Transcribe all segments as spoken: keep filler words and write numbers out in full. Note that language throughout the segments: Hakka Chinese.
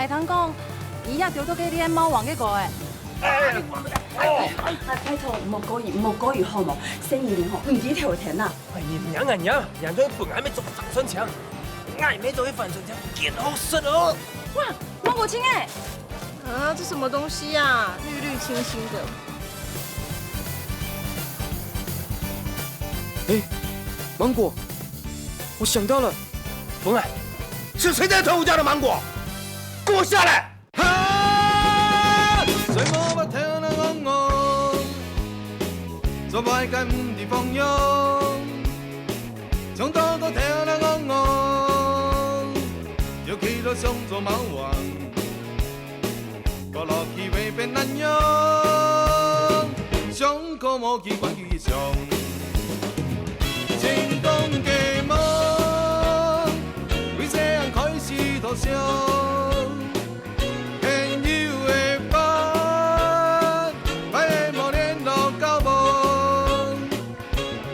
人講，佢也丟到該个貓王个鍋欸。哎，哎，拜託，莫過意，莫過意好無？生意人吼，毋知頭疼啊。哎，你娘啊娘，人家本來沒做划算錢，𠊎沒做个划算錢，見好食哦。哇，芒果青欸！啊，這什麼東西啊？綠綠青青的。哎，芒果，我想到了。 本來，是誰在偷我家的芒果？給我下來！哈！誰無法偷人戇戇，做歹个毋知放鬆，想到个偷人戇戇，就去到想做貓王。 過落去會變恁樣，想過無去管佢想。成功个夢，對細漢開始就想，朋友个伴，歹个無聯絡交往，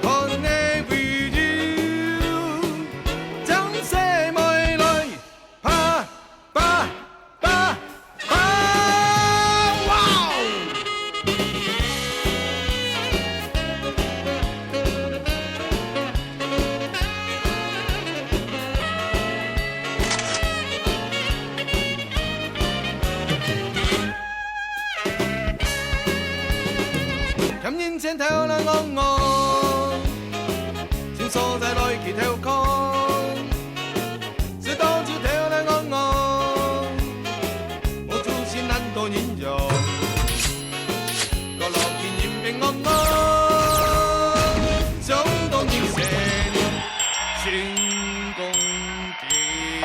看个為由，將細妹來。 啪！啪！啪！啪！哇哦！欠人錢偷來戇戇， 尋所在來去偷看，食到就偷來戇戇，無出息難做人用。過落去人變戇戇，想當然善良，成功結果。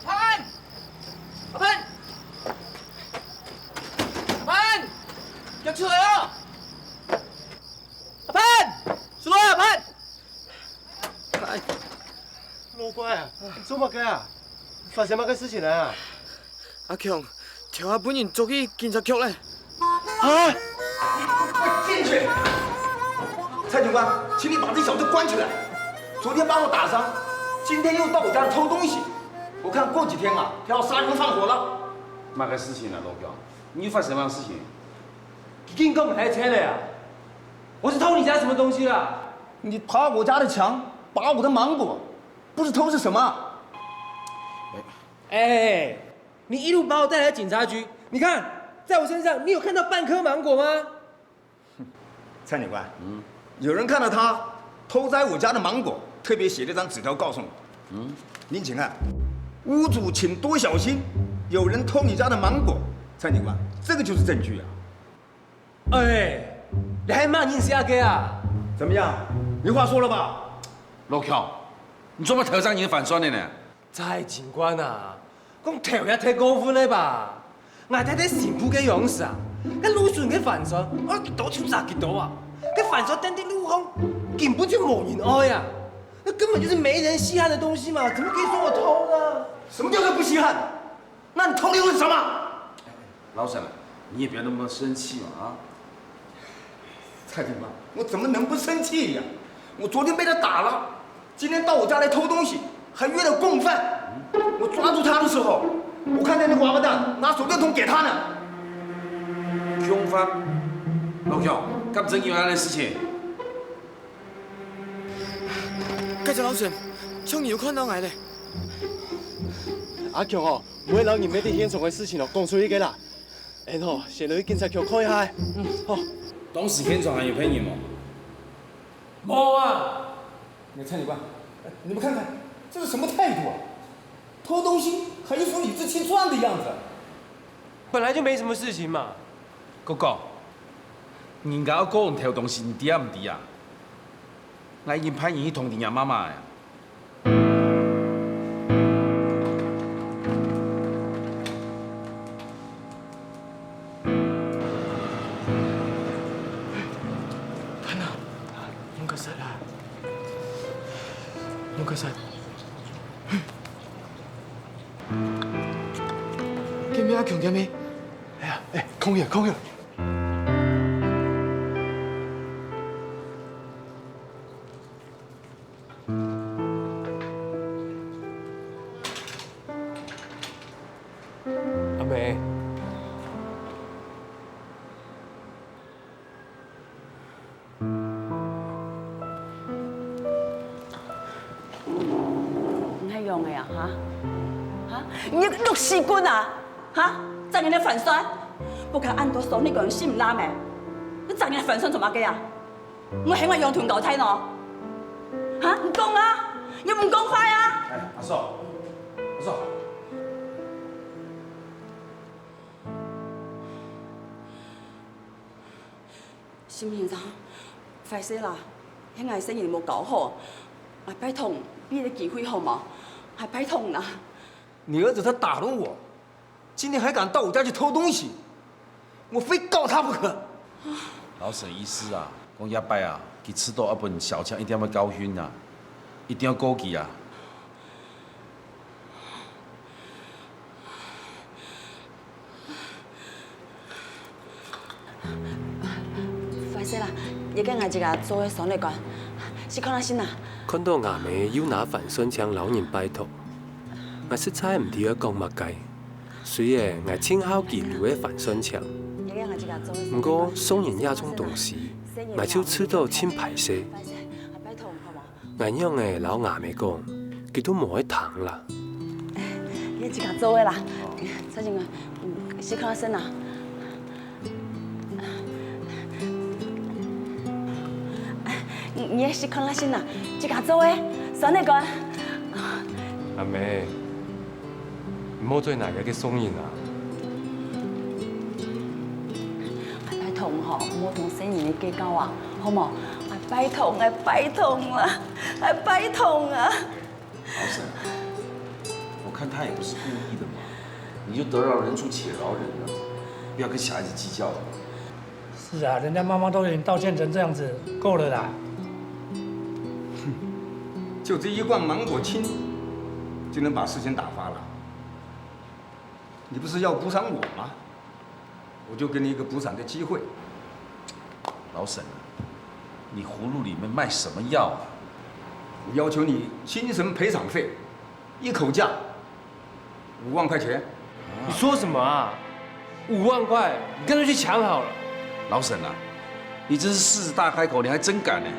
阿潘！阿潘！阿潘！趜出來哦！阿潘！出來啊，阿潘！哎，老怪啊，你做麼个啊？發生麼个事情啊？阿強，頭下分人捉去警察局咧。 啊！快進去！蔡警官，請你把這小子關起來。昨天把我打傷，今天又到我家裡偷東西。我看過幾天啊，他要殺人放火了。麼个事情啊，老強？你又發生麼个事情？佢竟講𠊎偷車个啊！我是偷你家什麼東西啦？你爬我家的牆，拔我的芒果，不是偷是什麼啊？哎， 你一路把我帶來警察局，你看，在我身上，你有看到半顆芒果嗎？蔡警官，嗯，有人看到他偷摘我家的芒果，特別寫了張紙條告訴你。嗯，您請看，屋主請多小心，有人偷你家的芒果。蔡警官，這個就是證據啊。 哎，你還罵人家个啊？怎麼樣？沒話說了吧？老強，你做麼偷摘人个番檨个呢？蔡警官啊，講偷也忒過分了吧？𠊎在該新埔个樣式啊，該路脣个番檨，愛幾多就摘幾多啊！該番檨等在路項，根本就無人愛啊！那根本就是沒人稀罕的東西嘛，怎麼可以說我偷呢？什麼叫做不稀罕？ 那你偷的又是什麼？老沈啊，你也不要那麼生氣嘛啊！蔡警官，我怎麼能不生氣呀？我昨天被他打了，今天到我家來偷東西，還約了共犯。我抓住他的時候，我看見那個王八蛋拿手電筒給他呢。共犯？老強，敢真有恁樣个事情？該隻老沈，像你有看到𠊎咧。阿強哦， 毋好摎人乜在現場个事情哦講出去个啦。𫣆吼，先落去警察局看一下。嗯，好。當時現場還有別人無？無啊。你看，你們看看，這是什麼態度啊？偷東西還一副理直氣壯的樣子。本來就沒什麼事情嘛。哥哥，人家阿哥偷東西，你知啊毋知啊？𠊎已經派人去通知若媽媽了。 潘啊，用个啥啦？用个啥？見面啊，強見面。哎呀，哎，空遠，空遠。樣个啊，哈？哈？你个六四棍啊，哈？正經个反酸，不看恁多手，你講心毋拉咩？你正經个反酸做麼个啊？我喊我用同搞態喏？哈？你講啊，你毋講話啊？哎，阿嫂，阿嫂。沈先生，壞勢啦，係𠊎細人無教好，𠊎拜託你，分一個機會好無？𠊎拜託你啦。你兒子他打了我，今天還敢到我家去偷東西，我非告他不可。老沈意思啊，講這擺啊，佢遲到愛分小強一點仔教訓啊，一定愛告佢啊。 壞勢啦，這個𠊎自家做个酸辣乾，試看啊先啊。看到吾姆又拿反酸槍摎人拜託，𠊎實在毋知愛講麼个。雖然𠊎盡好佢留个反酸槍，毋過送人這種東西，𠊎就試著盡歹勢。 𠊎仰仔摎吾姆講，佢都無愛聽啦。你自家做个啦，小心啊，嗯，試看啊先啊。你，你也試看啊先啊，自家做个，酸辣乾。阿姆， 毋好再拿這個送人啊！𠊎拜託你吼，毋好同細人仔計較啊，好無？𠊎拜託，𠊎拜託啦，𠊎拜託啊！老沈，我看他也不是故意的嘛，你就得饒人處且饒人了，不要跟小孩子計較了。 是啊，人家媽媽都已經道歉成這樣子，夠了啦。就這一罐芒果青，就能把事情打發了？你不是要補償我嗎？我就給你一個補償的機會。老沈啊，你葫蘆裡面賣什麼藥啊？我要求你精神賠償費，一口價 五萬塊錢。你說什麼啊？五萬塊，你乾脆去搶好了。老沈啊，你這是獅子大開口，你還真敢呢。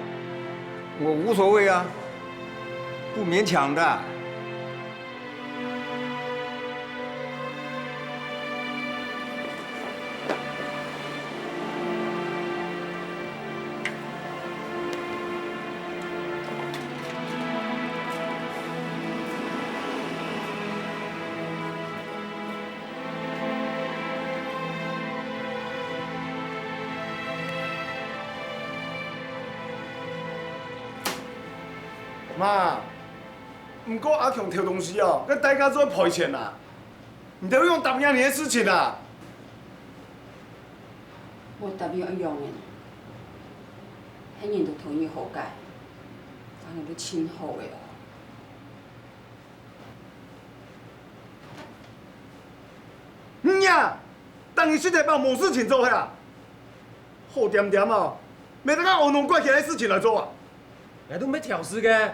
我無所謂啊，不勉強的。 媽，毋過阿強偷東西哦，該代價做賠錢啊！你兜仰答應恁樣个事情啊？無答應一樣个，係人都同意和解，阿強都盡好个哦。 你呀，當你身體包無事情做係啊？好恬恬哦，每日愛用怪奇个事情來做啊！𠊎都毋係挑事个。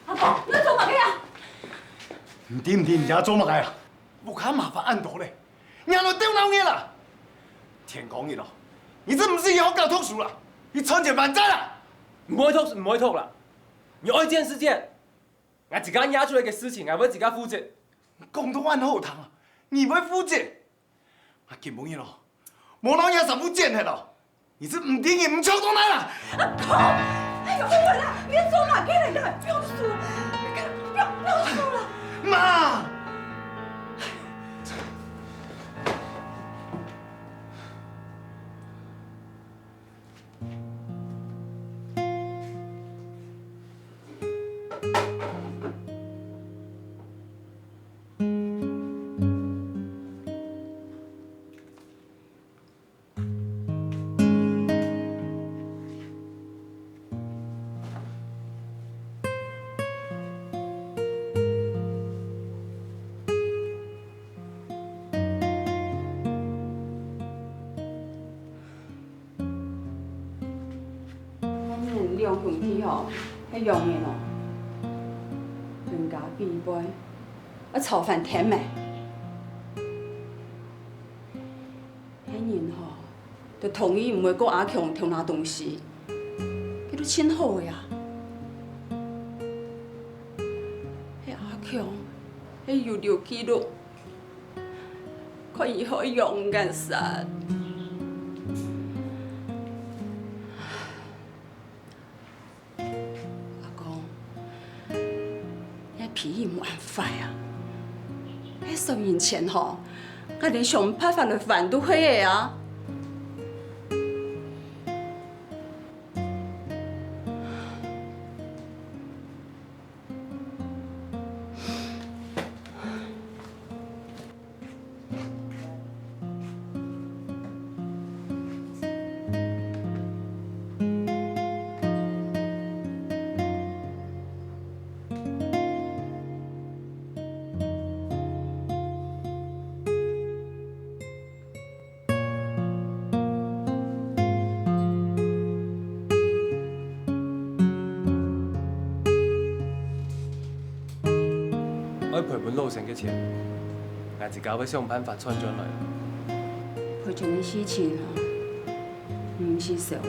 阿婆，你做麼个啊？毋知毋知你在做麼个啊？ 屋下麻煩恁多咧，你還來鬥鬧熱啦！天光日哦，你這毋使去學校讀書啦，你賺錢還債啦！毋愛讀毋愛讀啦，你愛剪就剪，𠊎自家惹出來个事情，𠊎會自家負責。講到恁好聽啊，你會負責？𠊎今晡日哦， 無摎你衫褲剪忒咯，你這毋知人毋著到哪啦！阿婆，哎呦，不要啦，你做麼个來的？不要手了，不要，不要，不要手了。媽！ 𠊎等兩兄弟吼，係仰仔哦，分家背背，愛吵翻天咩？ 係你人吼，就同意毋會過阿強偷拿東西，這都盡好个啊。係阿強，係有留記錄，看以後會仰般煞。 阿公，你个脾氣莫恁壞啊！該十年前吼，𠊎連想辦法來還都係个啊！ 愛賠分老先个錢，𠊎自家會想辦法賺轉來。賠錢个事情吼，毋使愁啦。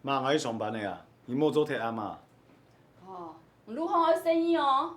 媽，𠊎去上班了啊，你莫做忒暗啊。哦，路項愛細義哦。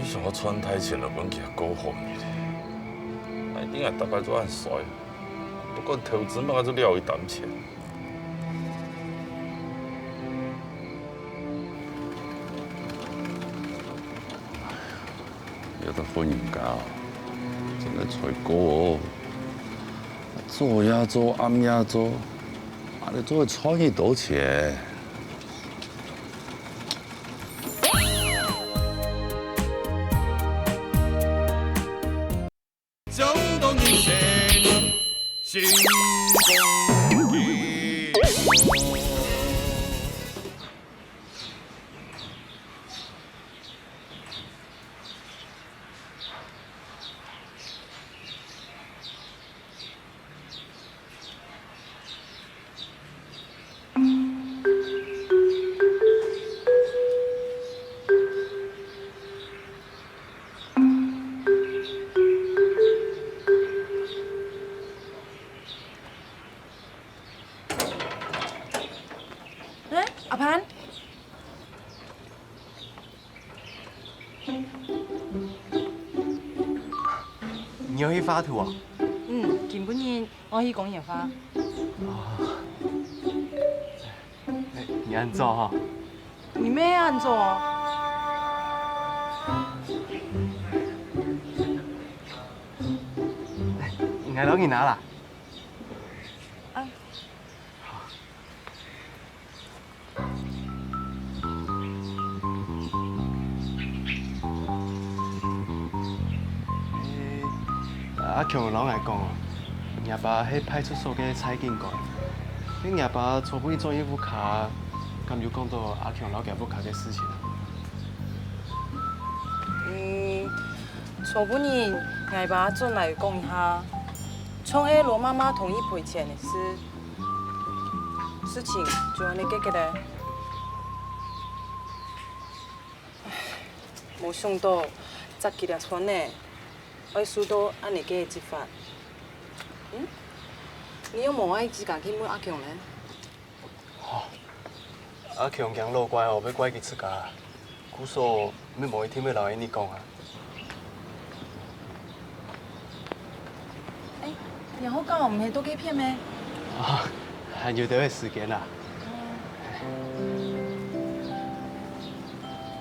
你想要賺大錢來分佢過好日子，𠊎一定係逐擺做恁衰，不管投資麼个就了一擔錢。 有兜婦人家哦，真个衰過哦，做呀做，暗呀做，啊，你做會賺幾多錢？ 欸，阿潘，你愛去畫圖啊？嗯，今晡日𠊎去公園畫。哦，你恁早哈？你乜恁早？𠊎摎你拿啦。啊。 阿強摎𠊎講，若爸係派出所个蔡警官，該若爸昨晡日轉去屋下，敢有講到阿強摎厥屋下个事情啊？嗯，昨晡日𠊎爸轉來講一下，像係羅媽媽同意賠錢个事。 事情就恁呢結結咧。唉，無想到，才幾粒鐘呢，愛受到恁呢个責罰。嗯？你又無愛自家去問阿強咧？阿強驚老怪哦，會怪佢自家，故所乜無一定會摎你講啊。哎，然後講毋係到該片咩？啊，還有兜仔時間啊。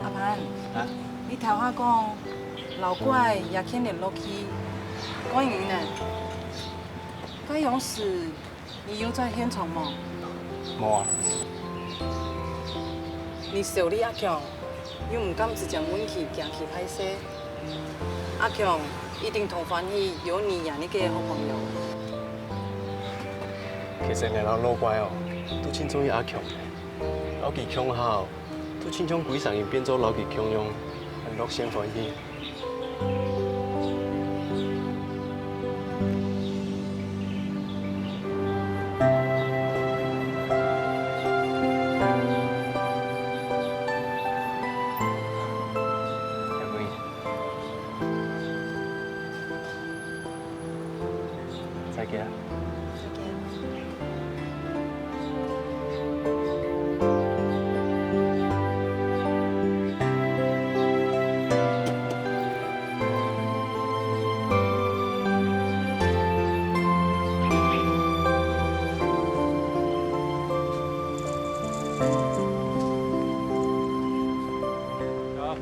阿潘，啊？你頭下講老怪也牽連落去，怪人呢？該樣時 你有在現場無？無啊。你修理阿強，又毋敢直接問佢，驚佢歹勢。阿強一定當歡喜有你這樣个好朋友。其實𠊎摎老怪哦，都盡中意阿強个，摎佢共下哦，都親像歸儕人變做摎佢共樣，恁樂善歡喜。 再見。再見。 走，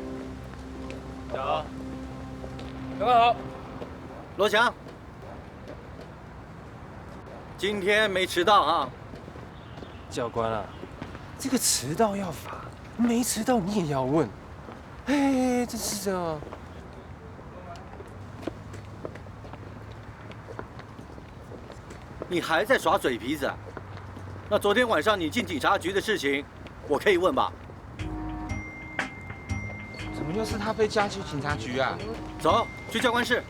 走，刚刚好。罗翔，今天没迟到啊。教官啊，这个迟到要罚，没迟到你也要问。哎，真是的。 你还在耍嘴皮子啊？那昨天晚上你进警察局的事情，我可以问吧？怎么又是他被叫去警察局啊？走，去教官室。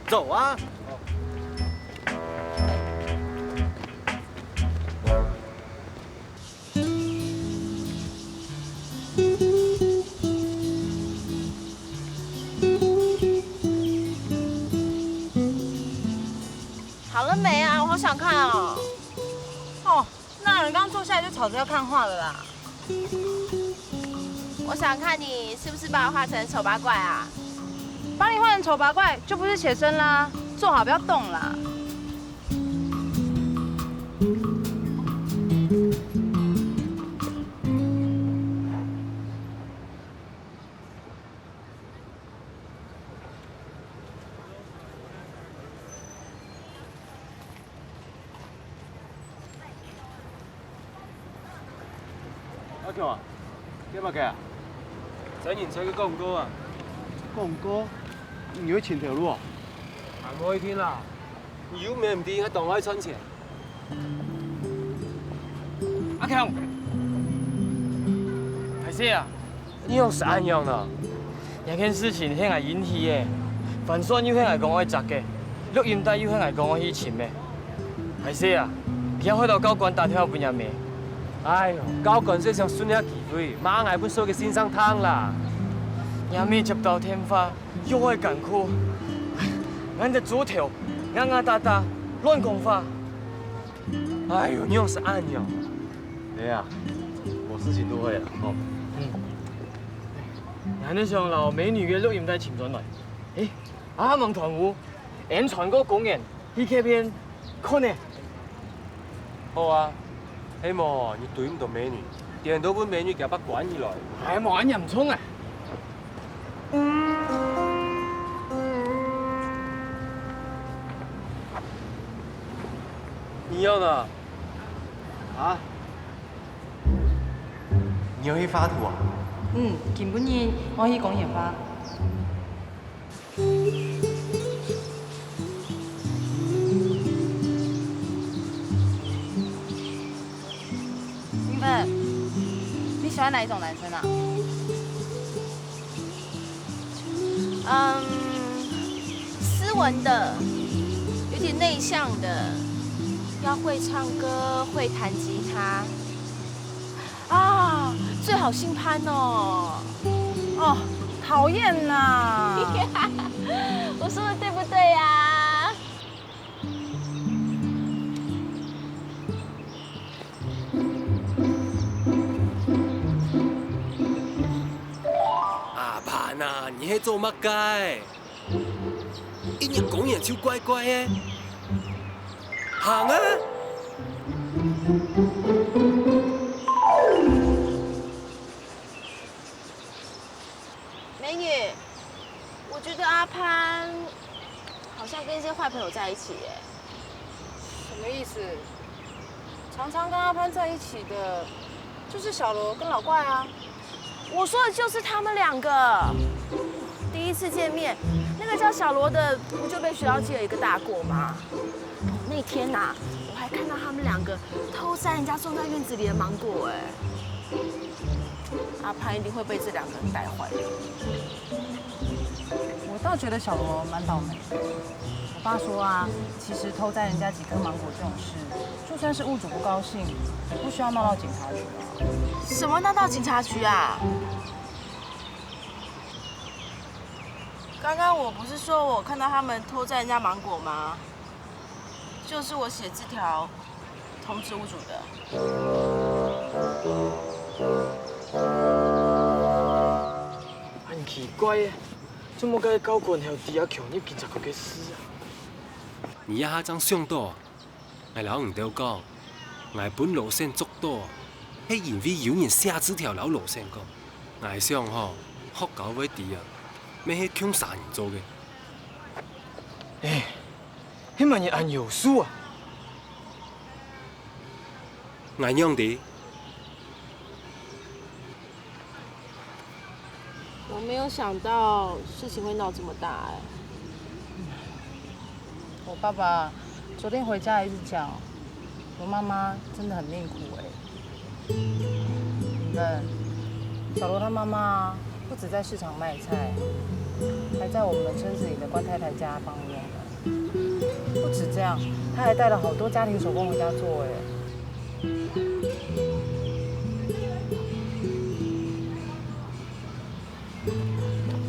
走啊！ 好了没啊？我好想看哦。哦，那人刚坐下来就吵着要看画了啦。我想看你是不是把我画成丑八怪啊？把你画成丑八怪，就不是写生啦，坐好不要动啦。 阿強啊，做麼个啊？載人出去講古啊。講古？你會尋頭路啊？還無一定啦，你又毋係毋知𠊎當會賺錢。阿強，歹勢啊！ 你仰會恁樣呢？這件事情係𠊎引起个，翻船又係𠊎講愛摘个，錄音帶又係𠊎講愛去尋个。歹勢啊，今日會摎教官打電話分若姆。哎喲，教官係想順這機會，罵𠊎分所有个先生聽啦。若姆接到電話，又會艱苦。𠊎這豬頭，硬硬打打，亂講話。哎喲，你仰會恁樣？哎呀，我事情都會了，吼。嗯。 𠊎呢想摎美女个錄音帶尋轉來。誒，阿蒙團屋，𫣆穿過公園，去該片看呢。好啊，係無你追毋到美女，顛倒分美女厥巴關起來。哎，無恁嚴重啊。你要呢？啊？ 你愛去畫圖啊？嗯，今晡日𠊎去公園畫。明白，你喜歡哪一種男生啊？ 嗯，斯文的，有點內向的，要會唱歌，會彈吉他。啊，最好姓潘哦。哦，討厭啦！我說的對不對啊？那你係做麼个？一日公園就怪怪个。行啊！美女，我觉得阿潘好像跟一些坏朋友在一起耶。什么意思？常常跟阿潘在一起的，就是小罗跟老怪啊。我说的就是他们两个。第一次见面，那个叫小罗的不就被学校记了一个大过吗？那天呐、我还看到他们两个偷摘人家种在院子里的芒果，哎，阿潘一定会被这两个人带坏的。我倒觉得小罗蛮倒霉。我爸说啊，其实偷摘人家几颗芒果这种事，就算是屋主不高兴，也不需要闹到警察局啊。什么闹到警察局啊？刚刚我不是说我看到他们偷摘人家芒果吗？就是我写字条通知屋主的。恁奇怪个，做麼个交關後知啊，強入警察局个事啊？你這下正想到，𠊎摎你兜講，𠊎分羅生捉到，係因為有人寫字條摎羅生講。𠊎想吼，學校會知啊，乜係共儕人做个。哎，係麼人恁有數啊？ 𠊎仰知？我没有想到事情会闹这么大哎。我爸爸昨天回家一直讲，我妈妈真的很命苦哎。你看，小罗他妈妈不止在市场卖菜，还在我们村子里的官太太家帮佣呢。 不止这样，他还带了好多家庭手工回家做哎。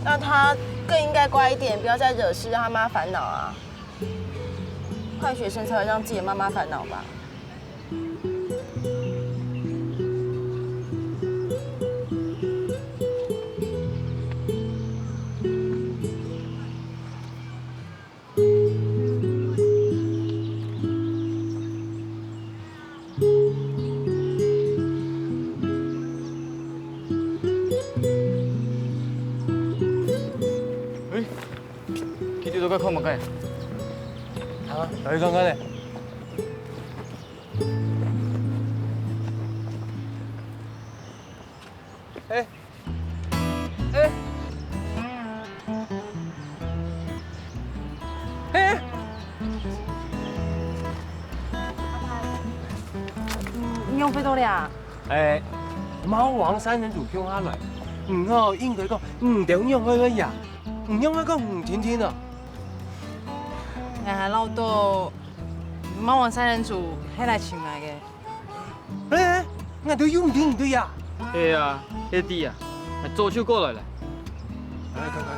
那他更应该乖一点，不要再惹事，让他妈烦恼啊。坏学生才会让自己的妈妈烦恼吧。 喂，佢兜在該看麼个？啊，來去看看咧。哎， 哎，哎，你仰會到這啊？哎，貓王三人組共下來，你吼應該講你兜仰會在這啊，你仰會講你聽聽啊？𠊎還恅著貓王三人組係來尋𠊎个。 哎，𠊎兜又毋知你在這啊？係啊，係在啊，𠊎早就過來了。來看看。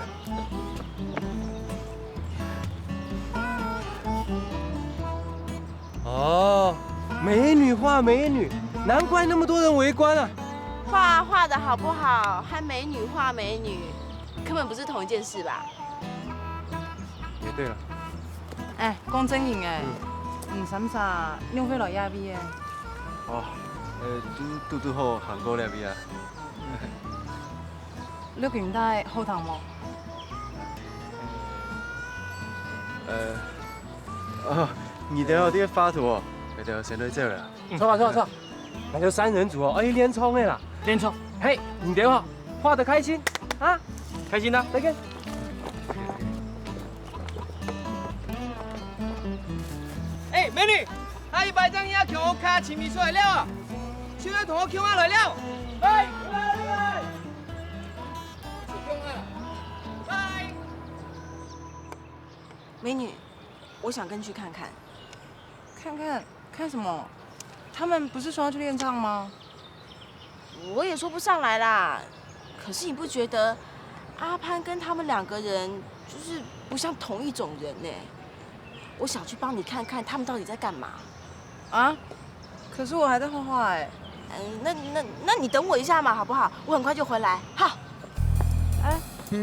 哦，美女畫美女，難怪那麼多人圍觀啊！畫畫的好不好，和美女畫美女，根本不是同一件事吧？也對了。哎，講正經个，嗯。你三儕仰會來這位个？ 哦，呃，堵堵堵好行過這位啊。錄音帶好聽無？呃，哦，你兜在該畫圖哦，𠊎兜先來走了。嗯。坐啊，坐啊，坐啊。𠊎兜三人組哦，愛練唱个啦。練唱。嘿，你兜好，畫得開心啊？開心啊。再見。 哎，美女，下一擺正去共下尋你出來尞啊！就愛同𠊎共下來尞。來，來，來，來。共下來。來。美女，我想跟你去看看。看看，看什麼？他們不是說要去練唱嗎？ 我也說不上來啦。可是你不覺得阿潘跟他們兩個人就是不像同一種人呢？我想去幫你看看他們到底在幹嘛。啊？可是我還在畫畫哎。嗯，那那那你等我一下嘛，好不好？我很快就回來。好。哎，欸，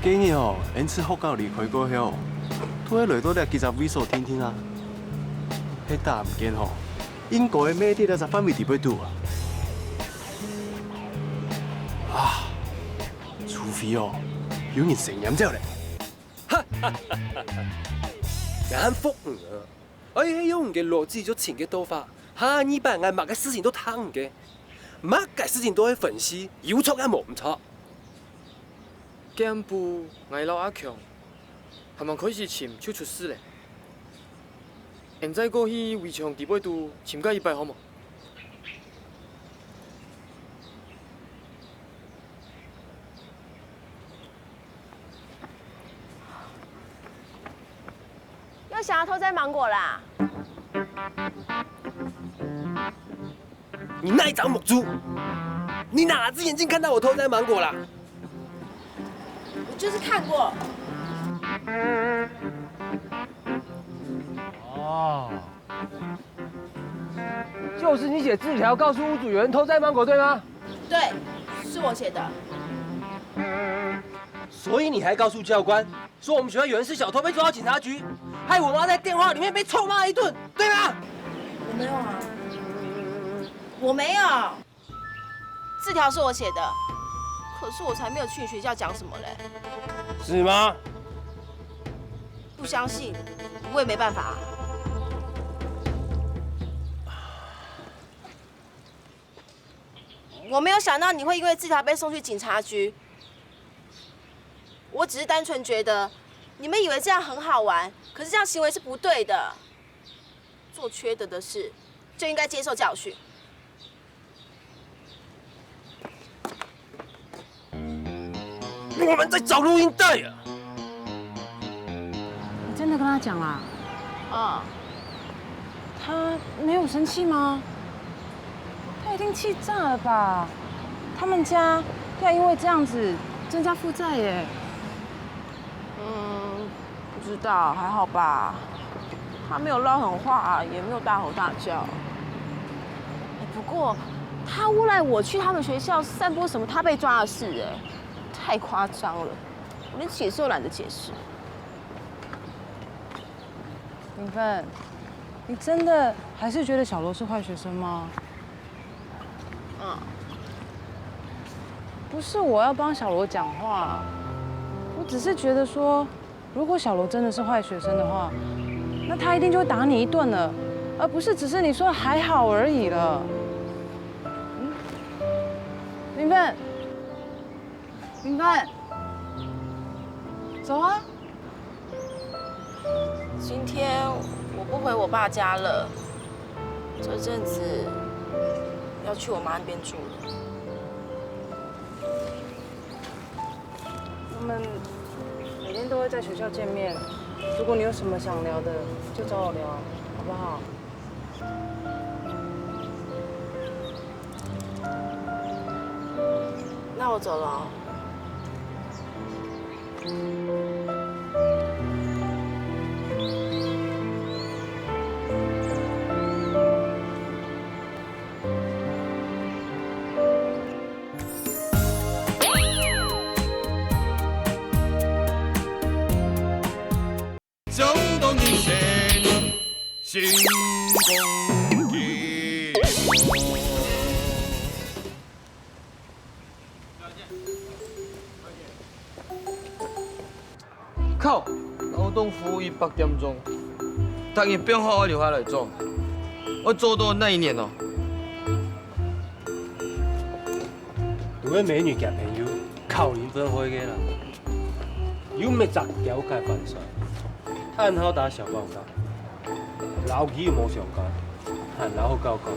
今日吼，𫣆自學校離開過後，都會來到這幾隻位所定定啊。係打毋見吼，應該係覕在這隻範圍底背肚啊。啊，除非哦，有人先拈走咧。哈哈哈哈！𠊎還服你啊！哎，用你个邏輯就尋个到法，下二擺𠊎麼个事情都聽你个，麼个事情都會分析，有錯也無毋著。 今晡𠊎摎阿強，還吂開始尋就出事咧。𫣆再過去圍牆底背肚尋該一擺好無？又想要偷摘芒果啦？ 你哪一隻目珠？你哪隻眼睛看到我偷摘芒果啦？我就是看過。哦，就是你寫字條告訴屋主有人偷摘芒果，對嗎？對，是我寫的。所以你還告訴教官， 說我們學校有人是小偷，被抓到警察局，害我媽在電話裡面被臭罵一頓，對嗎？我沒有啊，我沒有。字條是我寫的，可是我才沒有去你學校講什麼嘞。是嗎？不相信，我也沒辦法啊。我沒有想到你會因為字條被送去警察局。 我只是單純覺得，你們以為這樣很好玩，可是這樣行為是不對的。做缺德的事，就應該接受教訓。我們在找錄音帶啊！你真的跟他講啦？嗯。他沒有生氣嗎？他一定氣炸了吧？他們家要因為這樣子增加負債耶。嗯，不知道，還好吧。他沒有撂狠話，也沒有大吼大叫。哎，不過他誣賴我去他們學校散播什麼他被抓的事，哎，太誇張了，我連解釋都懶得解釋。 明芬，你真的還是覺得小羅是壞學生嗎？嗯。不是我要幫小羅講話，我只是覺得說，如果小羅真的是壞學生的話，那他一定就會打你一頓了，而不是只是你說還好而已了。嗯？明芬，明芬，走啊！ 今天我不回我爸家了，這陣子要去我媽那邊住了。我們每天都會在學校見面，如果你有什麼想聊的，就找我聊，好不好？ 那我走了哦。靠，勞動服務一百點鐘，逐日放學愛留下來做，愛做到哪一年哦？ 有个美女交朋友，靠人分開个啦。又毋係隻狗介番薯，還好打小報告，摎佢又無相干，還好搞搞。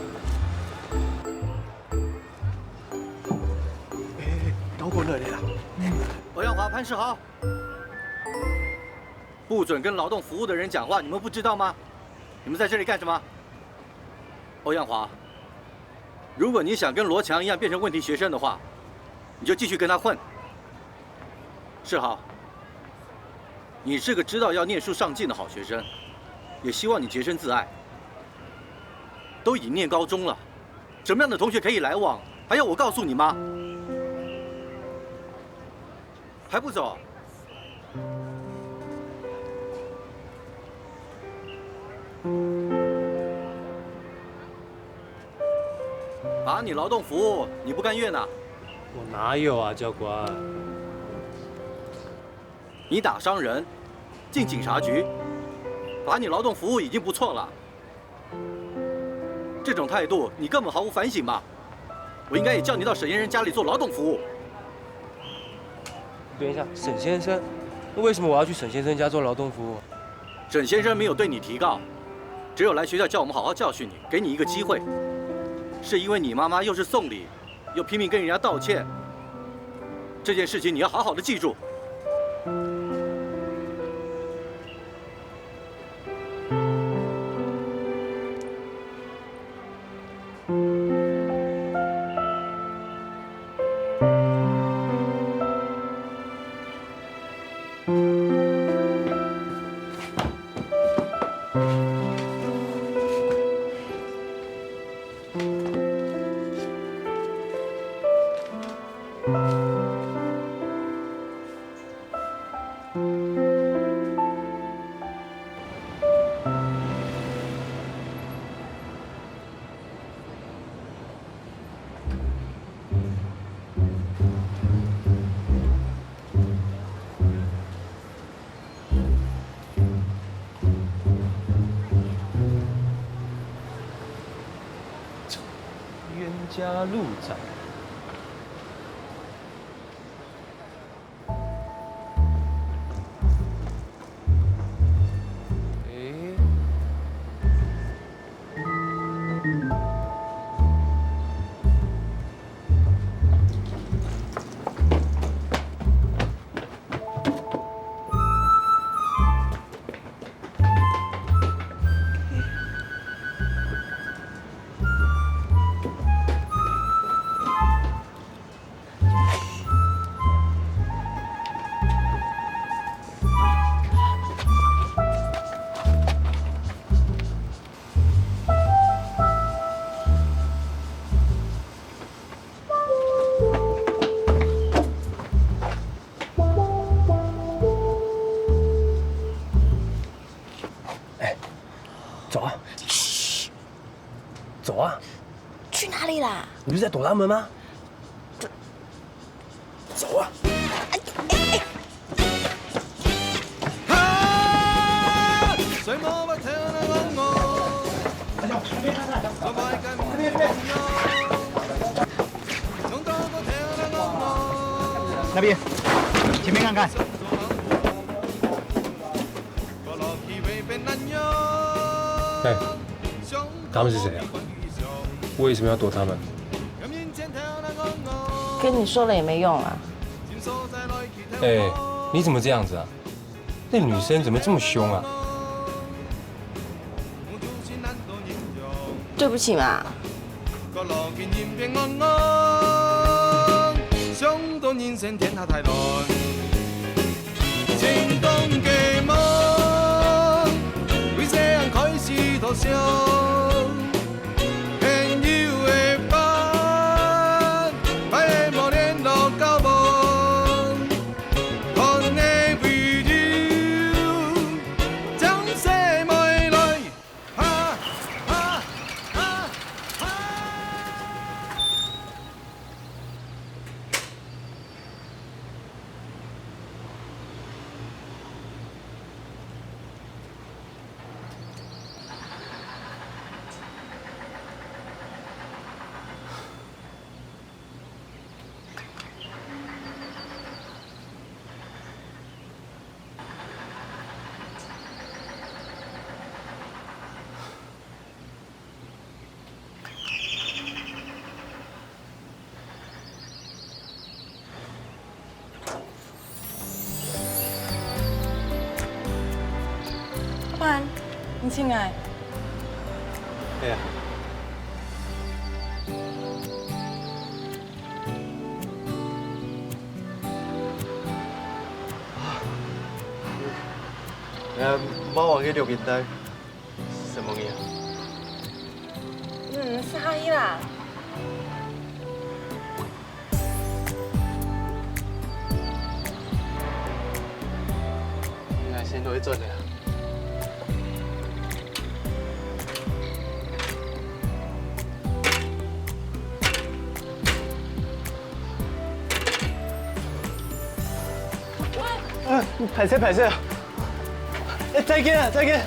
欸，欸，欸，高管來了啦！歐陽華、潘世豪。不准跟劳动服务的人讲话，你们不知道吗？你们在这里干什么？欧阳华，如果你想跟罗强一样变成问题学生的话，你就继续跟他混。世豪，你是个知道要念书上进的好学生，也希望你洁身自爱。都已经念高中了，什么样的同学可以来往？还要我告诉你吗？还不走？罚你劳动服务，你不甘愿呐？我哪有啊，教官？你打伤人，进警察局，罚你劳动服务已经不错了。这种态度，你根本毫无反省嘛！我应该也叫你到沈先生家里做劳动服务。等一下，沈先生，那为什么我要去沈先生家做劳动服务？沈先生没有对你提告，只有来学校叫我们好好教训你，给你一个机会。是因为你妈妈又是送礼，又拼命跟人家道歉，这件事情你要好好的记住。冤家路窄。诶，走啊！走啊！去哪里啦？你不是在躲他们吗？走啊！那边，前面看看。哎，他们是谁啊？为什么要躲他们？跟你说了也没用啊。哎，你怎么这样子啊？那女生怎么这么凶啊？对不起嘛。請𠊎。哎呀。哎呀，幫我个錄音帶，什麼呀？嗯，是阿姨啦。 你來先落去做了。啊，歹勢，歹勢啊！哎，再見啊，再見。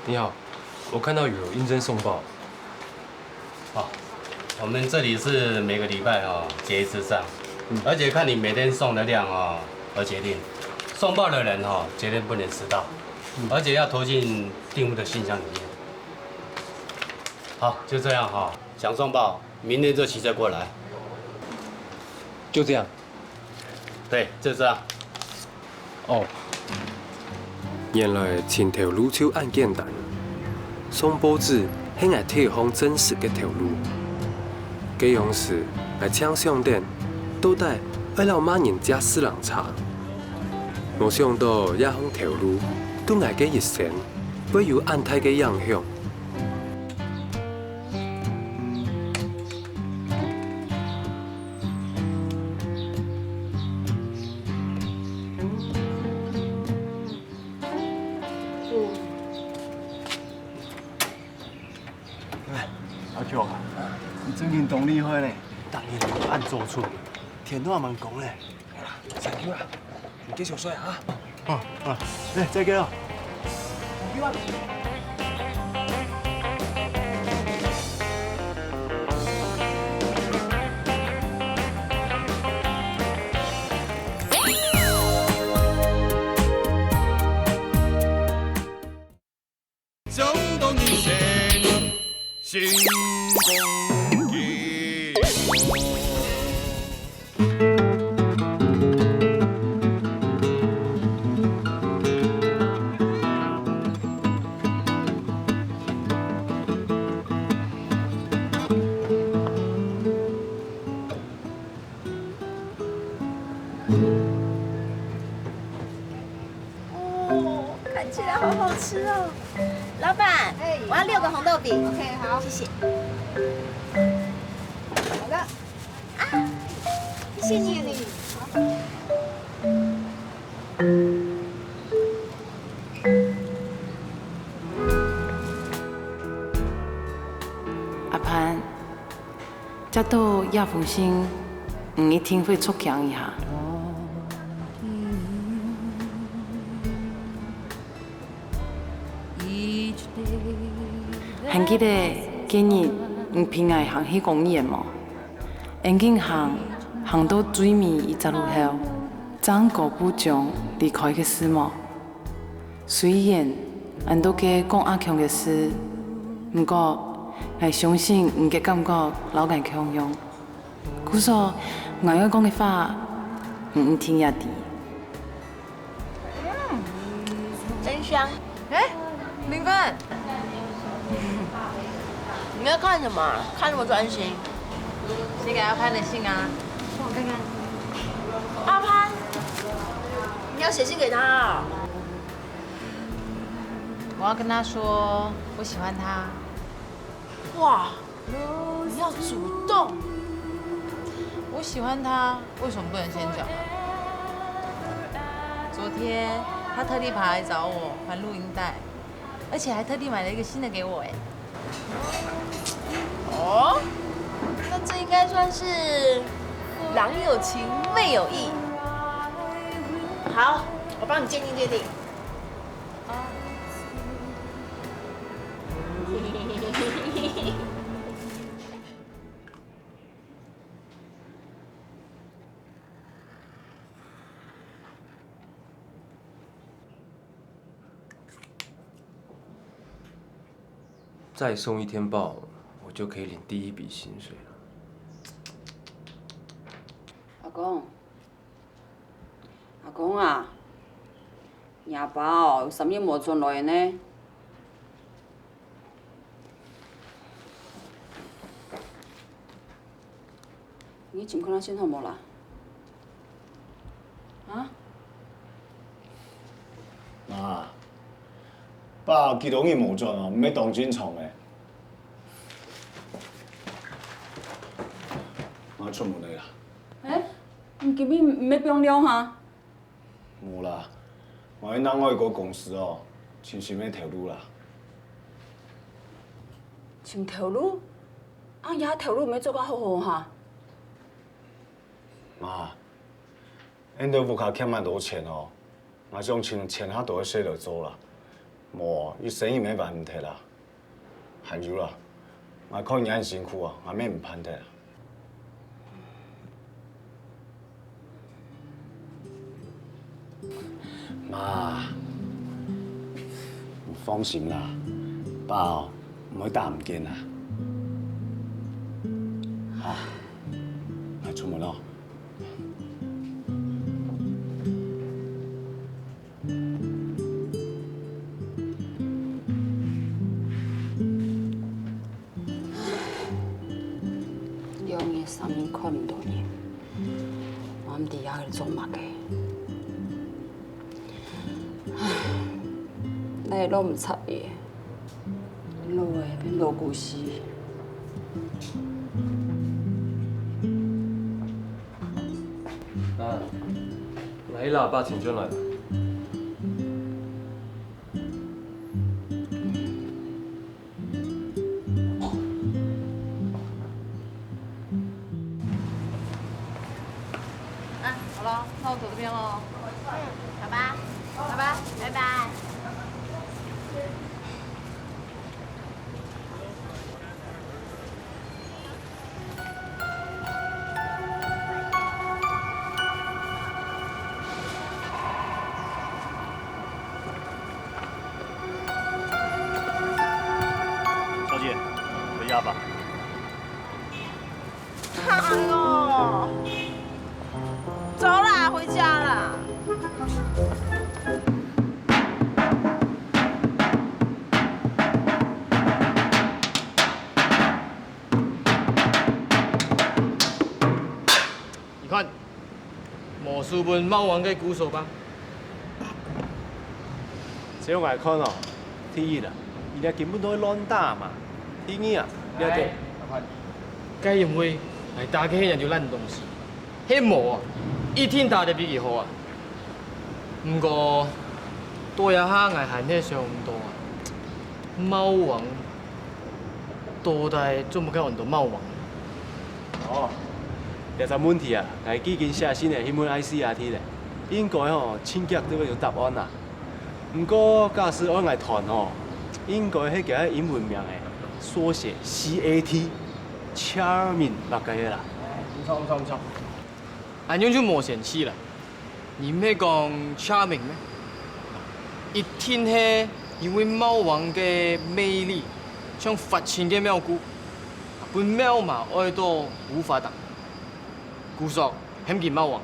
你好，我看到有應徵送報。哦，我們這裡是每個禮拜哦結一次帳，嗯。而且看你每天送的量哦而決定。送報的人哦，絕對不能遲到，嗯。而且要投進訂戶的信箱裡面。好，就這樣哈，想送報，明天就騎車過來。就這樣。 對，就這樣。哦。原來尋頭路就恁簡單，送報紙係𠊎第一項正式个頭路。該央時，𠊎正想等，到底愛摎麼人借四輪車？無想到這項頭路，對𠊎个一生會有恁大个影響。 哎，阿強啊，你最近當厲害呢，逐日都恁早出門，天都還吂光呢。好啦，thank you啊，你繼續睡啊。哦，哦，哎，再見哦。Thank you啊。 哦，看起來好好吃哦。老闆，哎。我要六個紅豆餅。OK，好。謝謝。好的。啊，謝謝你。謝謝你。好。阿潘， 接到這封信，你一定會著驚一下。還記得該日你陪𠊎行去公園無？𫣆緊行，行到最尾一隻路口，正高步將離開个時無？ 雖然恁多个講阿強个事，毋過𠊎相信你个感覺摎𠊎共樣。故所，𠊎愛講个話，你一定也知。嗯，真香。哎，明芬，你在看什麼啊？看那麼專心。寫給阿潘的信啊。我看看。阿潘，你要寫信給他啊？ 我要跟他說，我喜歡他。哇，你要主動。我喜歡他，為什麼不能先講啊？昨天他特地跑來找我還錄音帶，而且還特地買了一個新的給我，哎。哦，那這應該算是郎有情妹有意。好，我幫你鑑定鑑定。再送一天报，我就可以领第一笔薪水了。阿公，阿公啊，你阿爸哦，有三日無轉來呢。 你情況較好無啦？啊？媽，爸幾多日無轉哦，毋係當正常个。媽出門了啦。欸，你今日毋係放尞哈？ 無啦，𠊎愛另外一个公司哦，尋新个頭路啦。尋頭路？啊，這頭路毋係做甲好好哈？媽，𠊎兜屋下欠蠻多錢哦，𠊎想尋錢較多个事來做啦。無，這生意乜還毋忒啦。 還有啦，𠊎看你恁辛苦啊，𠊎乜毋盼忒啊。媽，你放心啦，爸哦，毋會打毋見啊。好，𠊎出門囉。 兩日三日看毋到人，𠊎毋知佢做麼个。唉，𠊎也摎毋插佢，老个變老古死。啊，𠊎阿爸請轉來了。 啊，好了，那我走這邊嘍。嗯，好吧，好吧，拜拜。 小姐，回家吧。 好哦，走啦，回家啦。你看，無輸分貓王个鼓手吧？ 照𠊎看哦，第一啊，佢這根本都係亂打嘛。第二啊，這个，該因為𠊎打个係恁樣爛東西，係無啊，一定打得比佢好啊。毋過，到這下𠊎還係想毋到啊，貓王到底做麼个安到貓王？哦，這隻問題啊，𠊎既經寫信仔去問I C R T咧，應該吼，盡遽就會有答案啦。 毋過假使愛𠊎斷吼，應該係佢个英文名仔，縮寫C A T，Charming麼个个啦。毋錯，毋錯，毋錯。恁樣就無生趣啦。你毋係講Charming咩？一定係因為貓王个魅力，像發情个貓牯，分貓嫲愛到無法擋。故所喊佢貓王。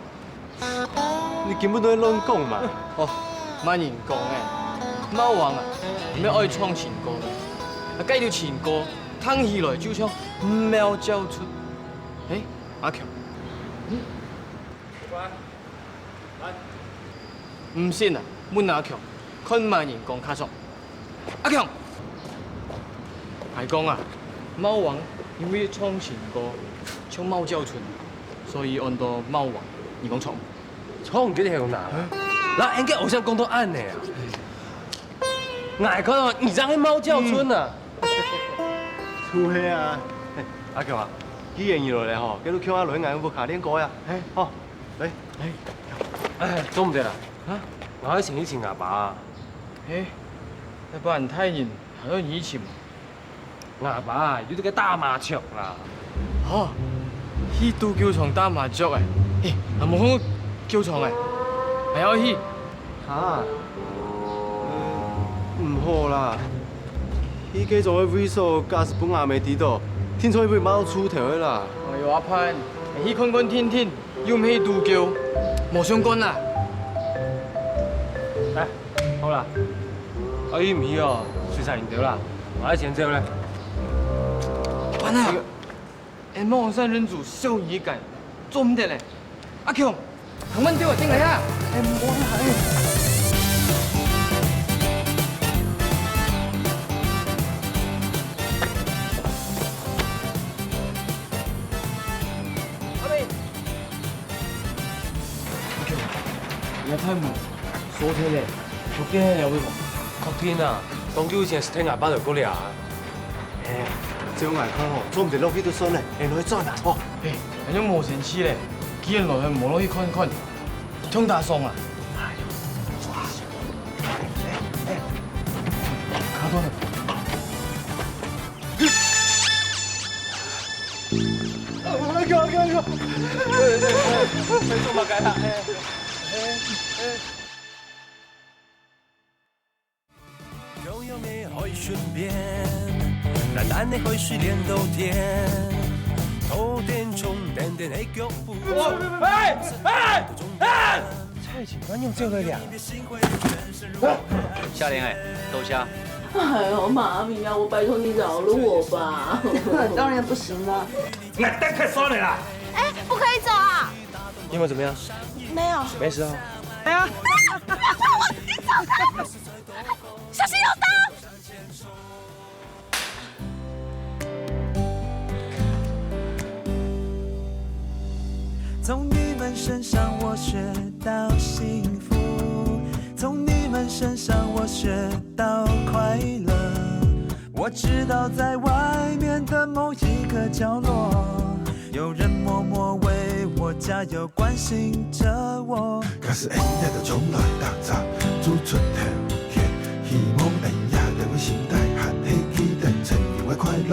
你根本都係亂講嘛！哦，麼人講个？貓王啊，毋係愛唱情歌咩？啊，該條情歌聽起來就像貓叫春。嘿，阿強，毋信啊，問阿強，看麼人講較爽。 阿強，𠊎講啊，貓王因為唱情歌像貓叫春，所以安到貓王。你講著無？著，你个頭腦啦！哪，應該好像講到恁呢啊！𠊎看哦，你正係貓叫春啊！就係啊！阿強啊，既然你來了吼，該就共下來𠊎屋下練歌啊！吼，來。哎，做毋得啊！𠊎愛先去尋吾爸啊！哎，該恁大人 還愛你尋？吾爸有在該打麻雀啦。哈，去賭球場打麻雀欸？欸，𠊎無看過球場欸，𠊎愛去。哈，毋好啦。去該種个位所，假使分阿姆知著，定著會鬧出頭个啦。哎喲，阿潘，去看看定定，又毋係賭狗，無相干啦。哎，好啦，阿姨毋去哦，隨便你兜啦，𠊎愛先走咧。阿潘啊， 𠊎望山人主小人一改，做毋得咧。阿強，同阮兜仔進來啊！哎，無啦，哎。阿明，阿強，你个大門鎖忒咧，確定係了無？確定啊，當久以前係聽阿爸就過了啊。 嘿，照𠊎看吼，做毋得落去就算咧，𠊎落去轉啊，吼。嘿，恁樣無生趣咧，既然來了，無落去看看，忒打爽啊！哎喲，哇，哎，哎，卡斷了。哎喲，哎喲，哎喲，哎，做麼个啦？哎，哎，哎。 游泳的海水变，蓝蓝的海水连到天，头顶重点点的脚步。哎，哎，哎！蔡琴，你又走了呀？夏琳，哎，坐下。哎呦，妈咪呀，我拜托你饶了我吧。当然不行了。你还单看双人啊？哎，不可以走啊！你有没有怎么样？没有。没事啊。哎呀，不要碰我！你走开！ 小心有刀！从你们身上我学到幸福，从你们身上我学到快乐。我知道在外面的某一个角落，有人默默为我加油，关心着我。假使恁樣就從來打雜，做出頭天，希望恁樣就會心態還係記得曾經个快樂。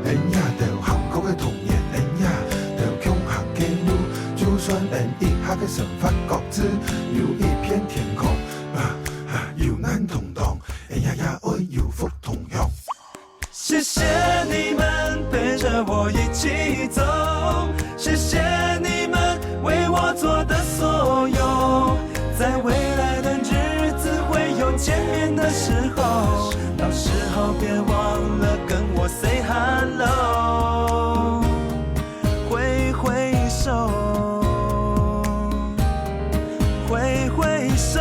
恁樣就幸福个童年，恁樣就共行个路，就算恁一下个生活各自有一片天空，啊，啊，有難同當，恁樣也愛有福同享。 谢谢你们陪着我一起走，谢谢你们为我做的所有。在未来的日子会有见面的时候，到时候别忘了跟我 say hello。挥挥手，挥挥手。